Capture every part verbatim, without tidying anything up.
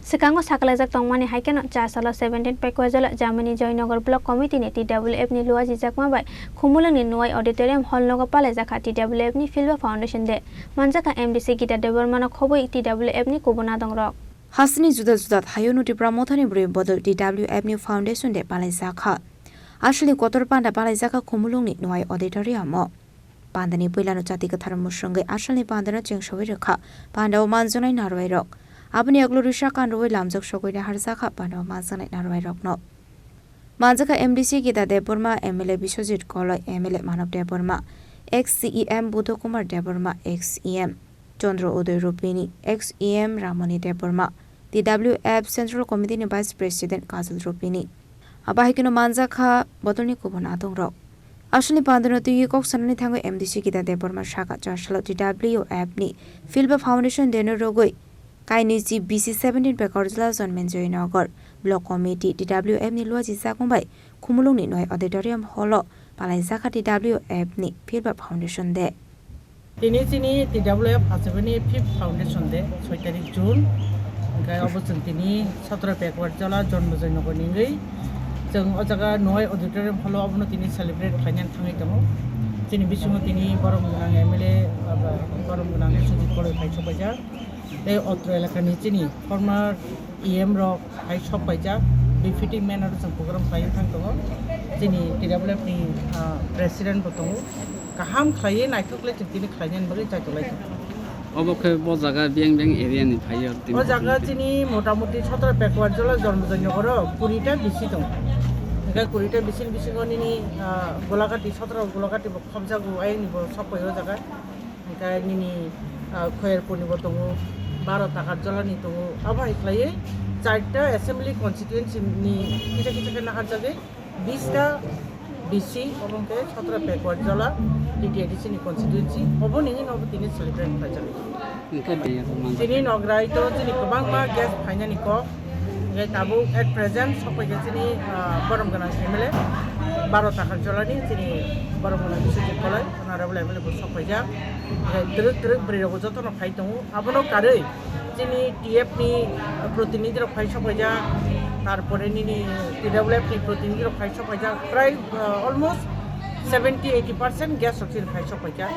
Swkango sakalaijak tongmani hai kheno cha salo seventeen Pekwajola Jamuni Joynagar Block Committee ni T W F ni luajijakma bai Khumulwng ni Nuai Auditorium Hall nogo palaijak kha T W F ni Philba Foundation Day. Manjak kha M D C Gita Debbarma no khobwi T W F ni kubun adong rok. Hasteni juda juda thaio no Tipra Mothani bwrwi bodol T W F ni Foundation Day palaijak kha. Aswlni kotor panda palaijak kha Khumulwng ni Nuai Auditorium o. Pandani puilano chati kwthar mwswngwi asalni pandano chengsawi rwkha, pandao manjaknai narwai rok. Aboni yagulo risa kan rwui lamjak sogwi naharjakha pandao manjaknai narwai rokno. Manjakha M D C Gita Debbarma, M L A Biswajit Koloi, M L A Manav Debbarma, ex C E M Budho Kumar Debbarma, ex E M Chandra Uday Rupini, ex E M Ramoni Debbarma, T W F Central Committee ni Vice President Kajal Rupini. Abo hai kheno manjak kha bodolni kubun adongrok. Aswlni pandano twiwi kok sanani thangwi M D C Gita Debbarma sakha, chasalo T W F ni Philba Foundation Day no rwgwi kainwi chi B C seventeen Pekwajola Janmani Joynagar Block Committee T W F ni luajijakma bai Khumulwng ni Nuai Auditorium Hall o palaijak kha T W F ni Philba Foundation Day. Tini chini T W F Asabani fifth Foundation Day, soi tarik June. Hingke obo chwng tini sotro Pekwajola Janmani Joynagar ni wngwi chwng o jaga Nuai Auditorium Hall o obono tini celebrate khlainani thangwi tongo. Chini bisingo tini borom gwnang M L A, aba, borom gwnang Biswajit Koloi phai sokpaijak. Tei otro elakani chini former E M rok hai sok paijak, befitting manner o chwng program khlaiwi thang tongo. Chini T W F ni, ah, president bo tongo. Kaham khlaiwi naithok le chwng tini khlainani bagwi chaitok lai tongo. Obo khe bo jaga biyang biyang area ni phaiyo tini. O jaga chini motamuti sotro Pekwajola Janmani Joynagar o kuri ta bisi tongo. Hingke kuri ta bisi ni bisingo nini, ah, Golagati, sotro Golagati bo khobjago, ayang ni bo sok pai o jaga. Hingke nini, ah, Khoyerpur ni bo tongo, baro Takarjola ni tongo. Abo hai khlaiwi charta assembly constituency ni kisa kisa khe naharjagwi bista B C, obo hingke satra Pekwajola T T A D C ni constituency. Obo nini no obo tini celebrate khlaijak. Hingke tini nograi to chini kwbangma guest phainani kok. Hingke tabuk at present sokpaikha chini, ah, borom gwnang M L A, baro Takarjola ni chini borom gwnang Biswajit Koloi. Honorable M L A bo sok paijak. Hingke twrwk twrwk bwrwi rok bo jotono phai tongo. Abono karwi chini T F ni protinidhi rok phai sok paijak. Tarpore nini T W F ni protinidhi rok phai sok paijak. Prai, uh, almost seventy eighty percent guest rok chini phai sok paijak.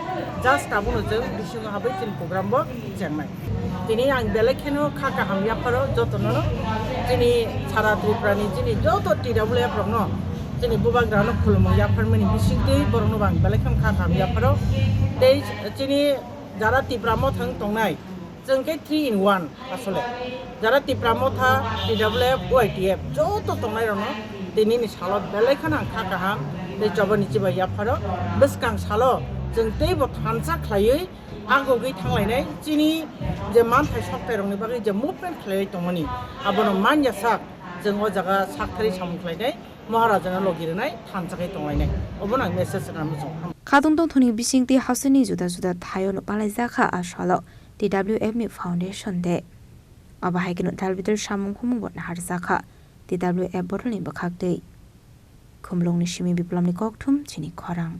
Just abono chwng bisingo habwi chini program bo chengnai. Tini ang belai kheno kha kaham yapharo jotono chini sara Tripura ni chini joto T W F rokno, chini bubagrano khulumung yapharmani bisingtwi borokno bo ang belai kheno kha kaham yapharo. Tei chini jara Tipra Motha wng tongnai, chwng khe three in one asole. Jara Tipra Motha, T W F, Y T F joto tongnai rokno tini ni salo belai kheno ang kha kaham tei chobani chibai yapharo. Bwskang salo chwng teibo thansa khlaiwi agogwi thanglainai, chini je manthai sokthai rokni bagwi je movement khlaiwi tongmani, abono manya sak, chwng o jaga sakthari samung khlainai, Maharajano logi rwnai, thansa khe tonglainai. Obono ang message rwna muchung. Khatungtong thoni bisingtwi hasteni juda juda thaio no palaijak kha a salo T W F ni Foundation Day. Abo hai kheno dalbital samung humung bo naharjak kha T W F bodolni bwkhaktwi. Khumulwngni simi Biplomni kokthum chini khorang.